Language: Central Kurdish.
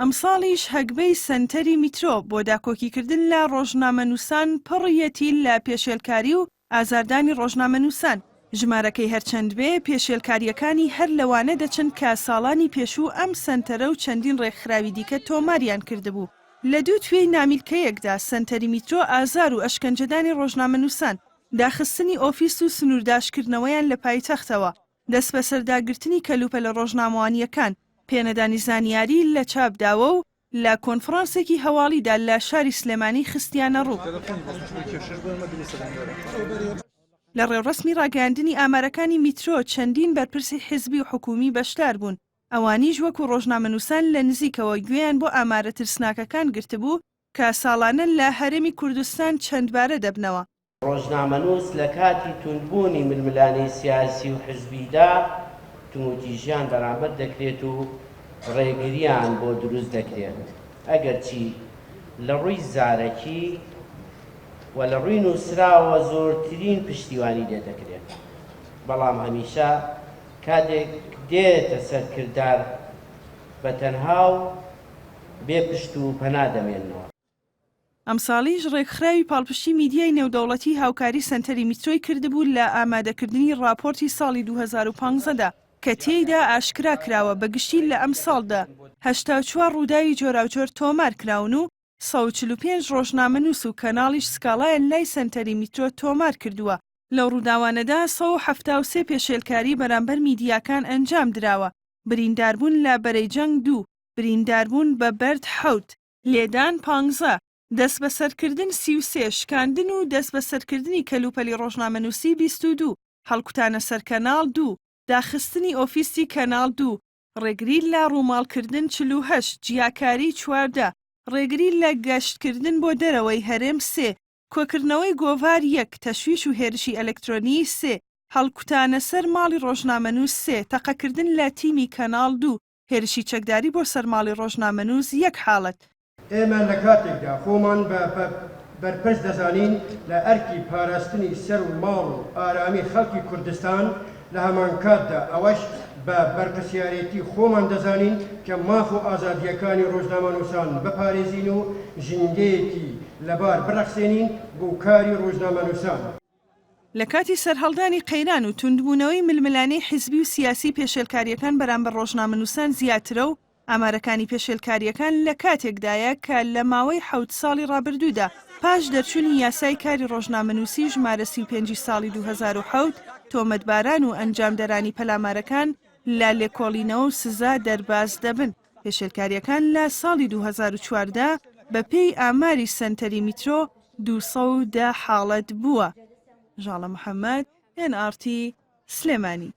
ئەمساڵیش هەگبەی سەنتەری میترۆ بۆ داکۆکیکردن لە ڕۆژنامەنووسان پڕیەتی لە پێشێلکاری و ئازاردانی ڕۆژنامەنووسان، ژمارەکەی هەرچەند بێ، پێشێلکارییەکانی هەر لەوانە دەچن کە ساڵانی پێشوو ئەم سەنتەرە و چەندین ڕێکخراوی دیکە تۆماریان کردبوو. لە دوو توێی نامیلکەیەکدا سەنتەری میترۆ ئازار و ئەشکەنجەدانی ڕۆژنامەنووسان، داخستنی ئۆفیس و سنوورداشکردنەوەیان لە پایتەختەوە، دەستبەسەرداگرتنی کەلوپەلە ڕۆژنامەوانییەکان، پێنەدانی زانیاری لە چاپ داوە و لە کۆنفڕانسێکی هەواڵیدا لە شاری سلێمانی خستیانەڕوو. لە ڕێوڕەسمی ڕاگەیاندنی ئامارەکانی میترۆ چەندین بەرپرسی حیزبی و حکوومی بەشدار بوون، ئەوانیش وەکوو ڕۆژنامەنووسان لە نزیکەوە گوێیان بۆ ئامارە ترسناکەکان گرتبوو کە ساڵانە لە هەرێمی کوردستان چەندبارە دەبنەوە. ڕۆژنامەنووس لە کاتی توندبوونی ململانێی سیاسی و حزبیدا توندوتیژیان بەرامبەر دەکرێت و ڕێگریان بۆ دروست دەکرێت، ئەگەرچی لە ڕووی زارەکی و لە ڕووی نووسراوە زۆرترین پشتیوانی لێ دەکرێت، بەڵام هەمیشە کاتێک دێتە سەر کردار بە تەنها و بێ پشت و پەنا دەمێننەوە. ئەمساڵیش ڕێکخراوی پاڵپشتی میدیای نێودەوڵەتی هاوکاری سەنتەری میترۆی کردبوو لە ئامادەکردنی ڕاپۆرتی ساڵی 2015 دا کە تێیدا ئاشکرا کراوە بە گشتی لە ئەمساڵدا 84 ڕووداوی جۆراوجۆر تۆمار کراون و 145 ڕۆژنامەنووس و کەناڵیش سکاڵایان لای سەنتەری میترۆ تۆمار کردووە. لەو ڕووداوانەدا 173 پێشێلکاری بەرامبەر میدیاکان ئەنجام دراوە، برینداربوون لە بەرەی جەنگ دوو، برینداربوون بە بەرد حەوت، لێدان پانزە، دەستبەسەرکردن 33، شکاندن و دەستبەسەرکردنی کەلوپەلی ڕۆژنامەنووسی 22، هەڵکوتانە سەر کەناڵ دوو، داخستنی ئۆفیسی کەناڵ دوو، ڕێگری لە ڕووماڵکردن 48، جیاکاری 14، ڕێگری لە گەشتکردن بۆ دەرەوەی هەرێم سێ، کۆکردنەوەی گۆڤار یەک، تەشویش و هێرشی ئەلکترۆنی سێ، هەڵکوتانە سەر ماڵی ڕۆژنامەنووس سێ، تەقەکردن لە تیمی کەناڵ دوو، هێرشی چەکداری بۆ سەر ماڵی ڕۆژنامەنووس یەک حاڵەت. ئێمە لە کاتێکدا خۆمان بە بەرپرس دەزانین لە ئەرکی پاراستنی سەر و ماڵ و ئارامی خەڵکی کوردستان، لە هەمانکاتدا ئەوەش بە بەرپرسیارێتی خۆمان دەزانین کە ماف و ئازادییەکانی ڕۆژنامەنووسان بپارێزین و ژینگەیەکی لەبار بڕەخسێنین بۆ کاری ڕۆژنامەنووسان. لە کاتی سەرهەڵدانی قەیران و توندبوونەوەی ململانێی حیزبی و سیاسی پێشێلکارییەکان بەرامبەر ڕۆژنامەنووسان زیاترە و ئامارەکانی پێشێلکارییەکان لە کاتێکدایە کە لە ماوەی حەوت ساڵی ڕابردوودا پاش دەرچوونی یاسای کاری ڕۆژنامەنووسی ژمارە 35 ی ساڵی 2007 تۆمەتباران و ئەنجامدەرانی پەلامارەکان لە لێکۆڵینەوە و سزا دەرباز دەبن. پێشێلکارییەکان لە ساڵی 2014 بەپێی ئاماری سەنتەری میترۆ 210 حاڵەت بووە. ژاڵە محەمەد، ئێن ئاڕ تی، سلێمانی.